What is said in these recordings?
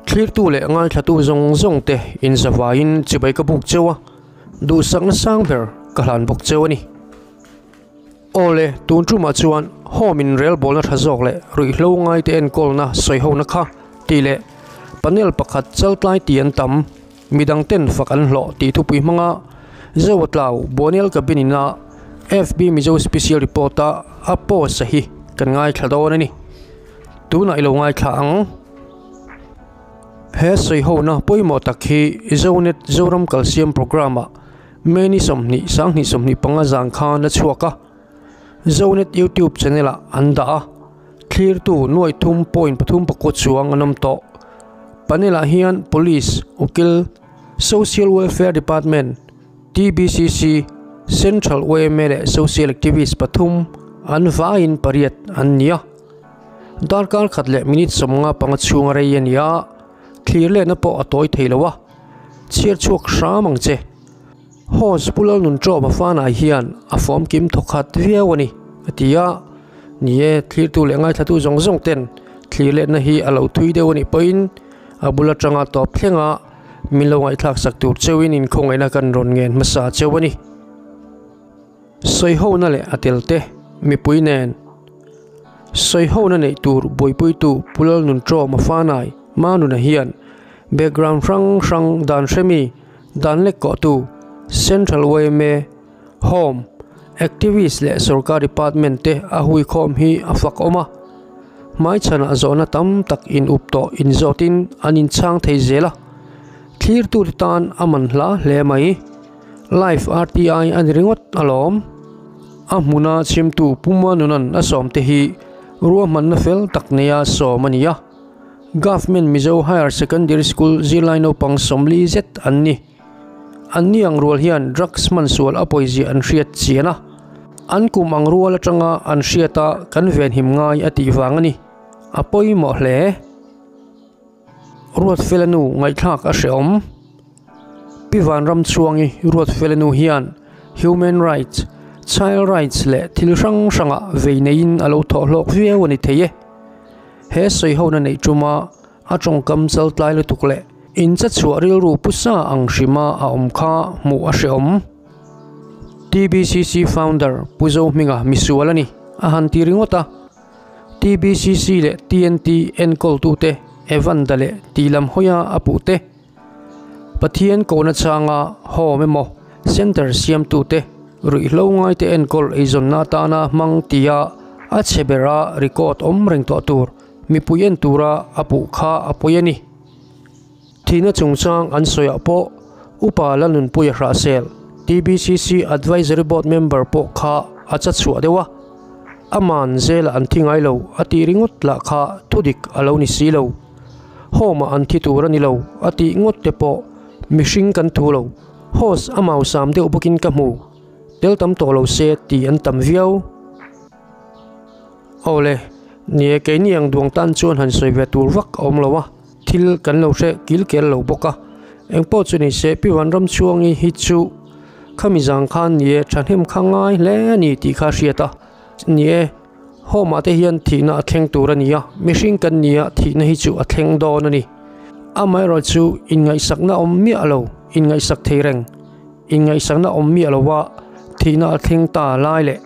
Thlirtu leh ngaithlatu zawng zawng te inzavaiin chibai ka buk cheu a, duhsakna sang ber ka hlan bawk cheu a ni. Aw le, tun tumah chuan home in relbawlna tha zawk leh ruihhlo ngaite enkawlna sawihona kha tih leh panel pakhat chaltlai tih an tam, midang ten fak an hlawh tih thupui hmanga Zoa Tlau Buanel Cabin ina FB Mizo Special Report a a post a hi kan ngaithla dawn a ni. Tunah i lo ngaithla ang. He sawihona pawimawh tak hi Zonet Zoram Kalsiam Programme-ah May ni 20, 2025 zan khan a chhuak a, Zonet YouTube channel-ah an dah a, thlirtu nuai thum point pathum pakua chuang an awm tawh. Panel-ah hian Police, Ukil, Social Welfare Department, TBCC, Central yma leh Social Activist pathum an vaiin pariat an ni a. Darkar khat leh minute 55 chhunga rei a ni a, thlir lehna pawh a tawi thei lo a, chhiar chhuak hram ang che. Host Pu Lalnunṭawm a fanai hian a fawm kim thawk khat viau a ni, a ti a. Ni e, thlirtu leh ngaithlatu zawng zawng ten thlir letna hi a lo thui deuh a nih pawhin a bul atanga tawp thlenga min lo ngaihthlak sak tur cheuhin inkhawngaihna kan rawn ngen hmasa cheu a ni. Sawihona leh a tel te mipui nen Sawihona neih tur buaipuitu Pu Lalnunṭawm a fanai Manuna hian background hrang hrang dan hremi dan lek kawhtu Central yma Home, Activist leh Sorkar Department te a huikhawm hi a fak awm a, hmaichhanah zawhna tam tak in up tawh inzawtin an inchhang thei zel a, thlirtute tan a man hla hle mai. Live RTI a ni ringawt alawm. A hmuna chhimtu Pu Muanunan a sawmte hi ruahmanna fel tak neia sawm a ni a, Government Mizo Higher Secondary School zirlai naupang 40 zet an ni. An ni ang rual hian drugs hman sual a pawizia an hriat chian a, an kum ang rual atanga an hriat a kan venhim ngai a tih vang a ni. A pawimawh hle. Ruatfela nu ngaihthlak a hrehawm. Pi Vanramchhuangi Ruatfela nu hian human rights, child rights leh thil hrang hrangah vei neiin a lo thawh hlawk viau a ni thei e. He sawihona neih tuma A tawngkam chaltlai lutuk leh in che chhuah rilru pusa ang hrima a awm kha hmuh a hrehawm. TBCC founder Pu Zohminga misual a ni, a han ti ringawt a. TBCC leh TNT enkawltute Evan da leh tih lam hawia a puh te, Pathian kohna changa home emaw centre siamtute ruihhlo ngaite enkawl eizawnna atana hmang tia a chhe bera record awm reng tawh tur Mipui en tura a puh kha a pawi a ni. Thihna chungchang an sawiah pawh Upa Lalnunpuia Hrahsel, TBCC Advisory Board member pawh kha a cha chhuah deuh a. Aman zela an thi ngai lo a tih ringawt lah kha thudik a lo ni si lo. Home-ah an thi tur a ni lo a tih ngawt te pawh mihring kan thu lo. Host a mausam deuh bawkin ka hmu. Tel tam tawh lo se tih an tam viau. Awle, ni e keini ang duang tan chuan han sawi ve tur vak a awm lo a, thil kan lo hre kil kel lo bawk a. Engpawh chu ni se Pi Vanramchhuangi hi chu khami zang khan ni e thahnem kha ngai hle a ni tih kha a hriat a. Ni e, home ah te hian thihna a thleng tur a ni a, mihring kan ni a thihna hi chu a thleng dawn a ni. Amaherawh chu inngaihsakna awm miah lo, inngaihsak thei reng, inngaihsakna awm miah lo a thihna a thleng ta lai leh.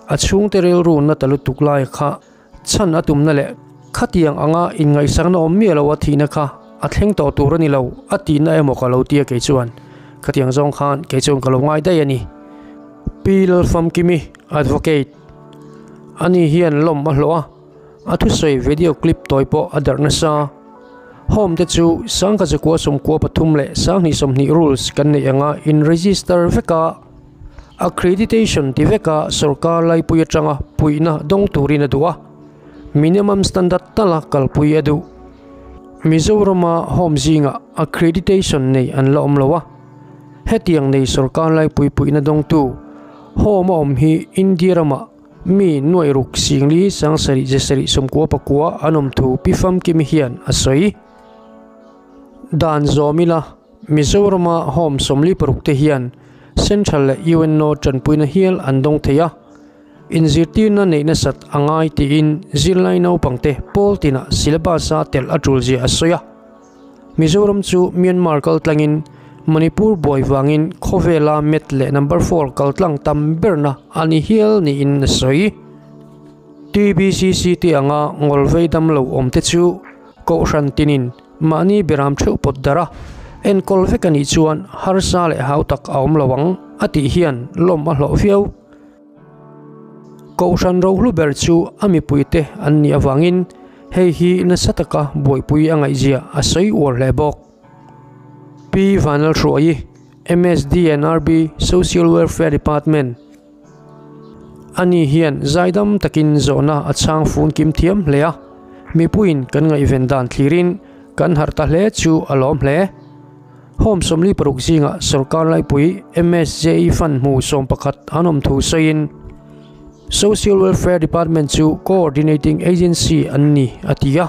A chhungte rilru na ta lutuk lai kha chhan a tumna leh khatiang anga inngaihsakna awm miah lo a thihna kha a thleng tawh tur a ni lo a tihna emaw ka lo tia kei chuan khatiang zawng khan kei chuan ka lo ngai daih a ni. Pi Lalfamkimi, Advocate, ani hian lawm a hlawh a, a thusawi video clip tawi pawh a darh nasa. Home te chu sangkha zakua 13 leh 2020 rules kan neih anga in register vek a, Accreditation ti veka sorkar laipui atanga puihna dawng turin a duh a, minimum standard tala kalpui a duh. Mizorama home zingah accreditation nei an la awm lo a, hetiang nei sorkar laipui puihna dawngtu home a awm hi India ramah mi nuaih ruk singli sangsarih zesarih 99 an awm thu Pi Famkimi hian a sawi. Dan zawm ila, Mizorama home 46 te hian Central leh UNO tanpuina hial an dawng thei a, inzirtirna neih nasat a ngai tiin zirlai naupangte pawl tinah syllabus-a telh a tul zia a sawi a. Mizoram chu Myanmar kaltlangin Manipur buai vangin khawvela meth leh number four kaltlang tam berna a ni hial niin a sawi. TBCC te anga ngawlvei damlo awmte chu Kohhran tinin mahni beram theuh pawt darh a, enkawl vek a nih chuan harsa leh hau tak a awm lo ang a tih hian lawm a hlawh viau. Kohhran rohlu ber chu a mipuite an nih avangin hei hi nasa taka buaipui a ngaihzia a sawi uar hle bawk. Pi Vanlalhruaii, MSDNRB Social Welfare Department, Ani hian zaidam takin zawhna a chhang fun kim thiam hle a, mipuiin kan ngaihven dan thlirin kan harh ta hle chu a lawm hle. Home 46 zingah sawrkar laipui MSJE fund hmu 11 an awm thu sawiin Social Welfare Department chu Coordinating Agency an ni a ti a.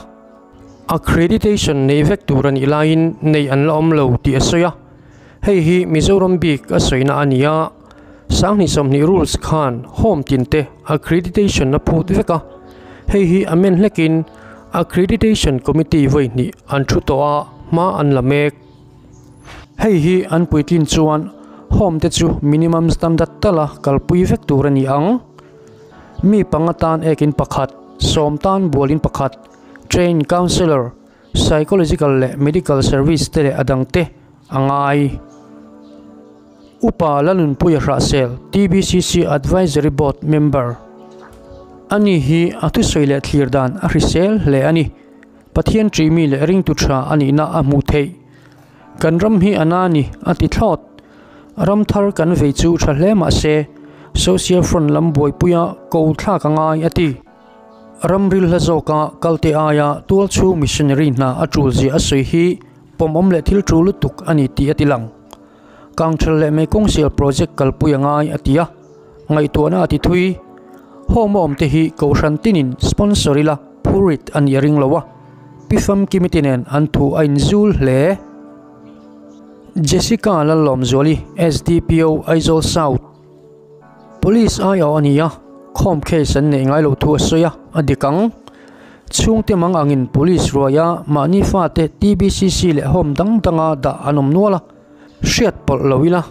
Accreditation nei vek tur a nih laiin nei an la awm lo tih a sawi a, hei hi Mizoram bik a sawina a ni a. 2020 rules khan home tin te accreditation a phut vek a, hei hi a men hlekin accreditation committee vawi hnih an thu tawh a, hma an la mek. Hei hi an puitlin chuan home te chu minimum standard tala kalpui vek tur a ni ang. Mi panga tan ekin pakhat, sawm tan bualin pakhat, trained counsellor, psychological leh medical service te leh a dang te a ngai. Upa Lalnunpuia Hrahsel, TBCC Advisory Board Member, Ani hi a thusawi leh thlir dan a hrisel hle a ni. Pathian ṭihmi leh ringtu ṭha a nihna a hmuh theih. Kan ram hi a na ni, a ti thlawt. Ram thar kan vei chu ṭha hle mah se, Social Front lam buaipuia ko thlak a ngai, a ti. Ramril hla zawka kalte aia tualchhung missionary hna a ṭulzia a sawi hi pawmawm leh thil ṭul lutuk a ni tih a ti lang. Kangṭhel leh Mekong Sial Project kalpui a ngai a ti a, ngaihtuahna a ti thui. Home a awmte hi Kohhran tinin sponsor ila phurit a nih a ring lo a, Pi Famkimiti nen an thu a inzul hle. Jessica Lallawmzuali, SDPO, Aizawl South. Police aiawh a ni a, khawm case an neih ngai lo thu a sawi a, a dik ang. Chhungte mang angin police ruaia mahni fate TBCC leh home dang danga dah an awm nual a, hriat pawlh lo ila,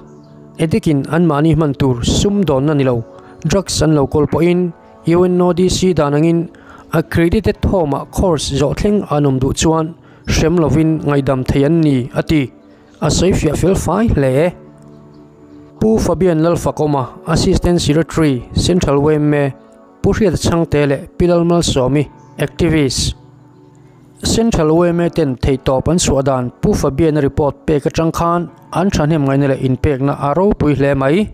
edikin an mahni hman tur sum dawnna ni lo, drugs an lo kawl pawhin UNODC dan angin accredited home-ah course zawh thleng an awm duh chuan hrem lovin ngaihdam thei an ni, a ti. A sawi fiah fel fai hle. Pu Fabian Lalfakawma, Assistant Secretary, Central yma, Pu Hriata Chhangte leh Pi Lalmalsawmi, Activist, Central yma ten theihtawp an chhuah dan Pu Fabian-a report pek atang khan an thahnem ngaihna leh inpekna a ropui hle mai.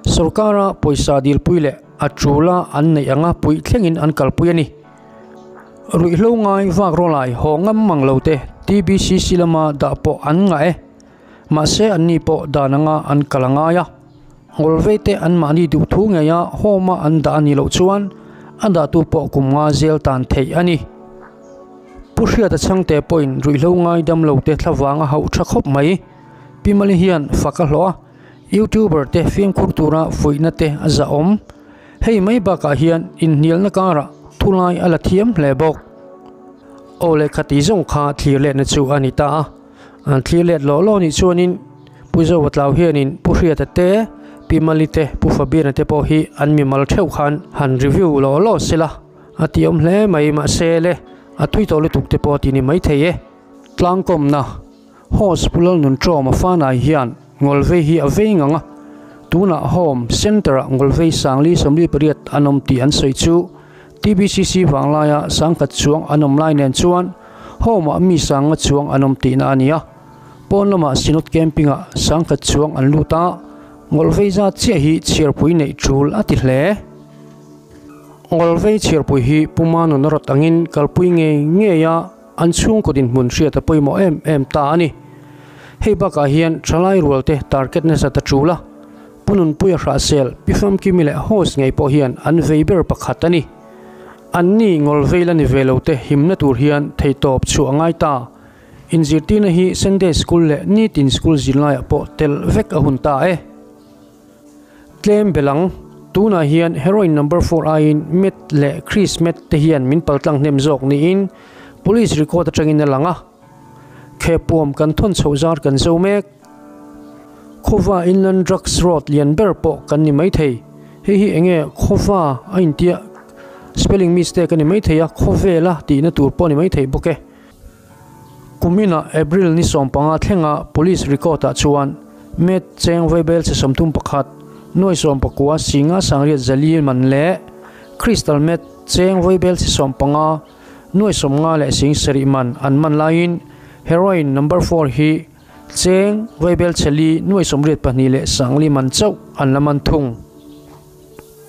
Sorkara pawisa dilpui leh a tula an neih anga puih thlengin an kalpui a ni. Ruihhlo ngai vak rawlai haw ngam mang lo te TBCC lama dah pawh an ngah e. Mahse anni pawh dan anga an kal a ngai a. Ngawlvei te anmahni duhthu ngeia home a an dah a nih loh chuan a dahtu pawh kum nga zel tan theih a ni. Pu Hriata Chhangte pawhin ruihhlo ngai dam lo te thlavang a hauh tha khawp mai. Pi Mali hian fak a hlawh a, YouTuber te fimkhur tura fuihna te a zahawm. Hei mai bakah hian inhnialna karah thulai a la thiam hle bawk. Aw lehkha tih zawng kha thlir letna chu a ni ta a. An thlir let lawh lawh nih chuanin Pu Zoa Tlau hianin Pu Hriata te, Pi Mali te, Pu Fabiana te pawh hi an mimal theuh khan han review lawh lawh sela a tih awm hle mai mahse le a thui tawh lutuk te pawh a ti ni maithei e. Tlangkawmna. Host Pu Lalnunṭawma Fanai hian Ngawlvei hi a vei ngang a, tunah Home Centre-ah Ngawlvei Sangli 48 an awm tih an sawi chu TBCC vanglaia sangkhat chuang an awm lai nen chuan Home-ah mi sanga chuang an awm tihna a ni a. Pawn lamah Synod Camping-ah sangkhat chuang an lut a, Ngawlvei zat chiah hi chhiarpui neih ṭul a ti hle. Ngawlvei chhiarpui hi Pu Manuna rawt angin kalpui ngei ngei a, An chhungkaw dinhmun hriat a pawimawh em em ta a ni. Hei bakah hian thalai rualte target nasa ta tul a, Pu Nunpuia Hrahsel, Pi Famkimi leh host ngei pawh hian an vei ber pakhat a ni. Anni ngawlveil a ni ve lo te himna tur hian theihtawp chhuah a ngai ta. Inzirtirna hi Sunday School leh nitin school zirlaiah pawh tel vek a hun ta e. Tlem belang, tunah hian heroin number four aiin meth leh chris meth te hian min paltlang hnem zawk niin police record atangin a lang a. Khepuam kan thawn chhoh zar kan zo mek. Khawva Inland Drugs Road lian ber pawh kan ni maithei. Hei hi enge khawva a intia spelling mistake a ni maithei a, khawvela tihna tur pawh a ni maithei bawk e. Kuminah April ni 15 thlenga Police record ah chuan Met Cheng Vaibel che 31, nuai 19 singa sangriat zali man leh Crystal Met Cheng Vaibel che 15, nuai 50 leh sing sarih man an man laiin Heroin number four hi Cheng Vaibel che li nuai 82 leh sangli man chauh an la man thung.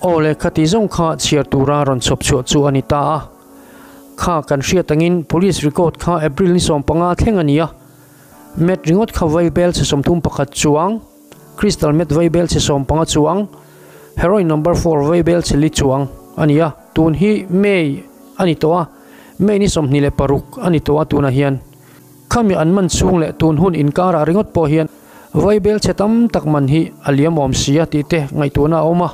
Aw le khati zawng kha chhiar tura rawn chhawp chhuah chu a ni ta a. Kha kan hriat angin Police record kha April ni 15 thleng a ni a, Met ringawt kha vaibel chhe 31 chuang, Crystal Met vaibel chhe 15 chuang, Heroin number four vaibel chhe li chuang a ni a, tun hi May a ni tawh a, May ni 26 a ni tawh a tunah hian khami an man chhung leh tun hun inkarah ringawt pawh hian vaibel chhe tam tak man hi a liam awm si a tih te ngaihtuahna a awm a,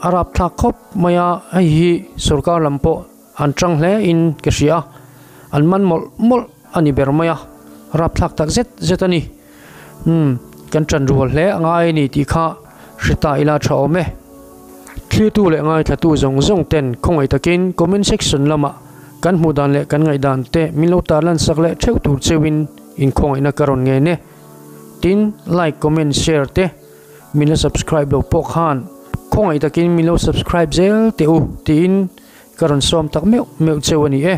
a rapthlak khawp mai a, hei hi sorkar lam pawh an tang hle in ka hria a, an man mawlh mawlh a ni ber mai a, rapthlak tak zet zet a ni. Umm, kan tan rual hle a ngai a ni tih kha hre ta ila tha awm e. Thlirtu leh ngaithlatu zawng zawng ten khawngaih takin comment section lamah kan hmuh dan leh kan ngaihdan te min lo tarlan sak leh theuh tur cheuhin inkhawngaihna ka rawn ngen e. Tin, like, comment, share te min la subscribe lo pawh khan khawngaih takin min lo subscribe zel teh u tiin ka rawn sawm tak meuh meuh cheu a ni e.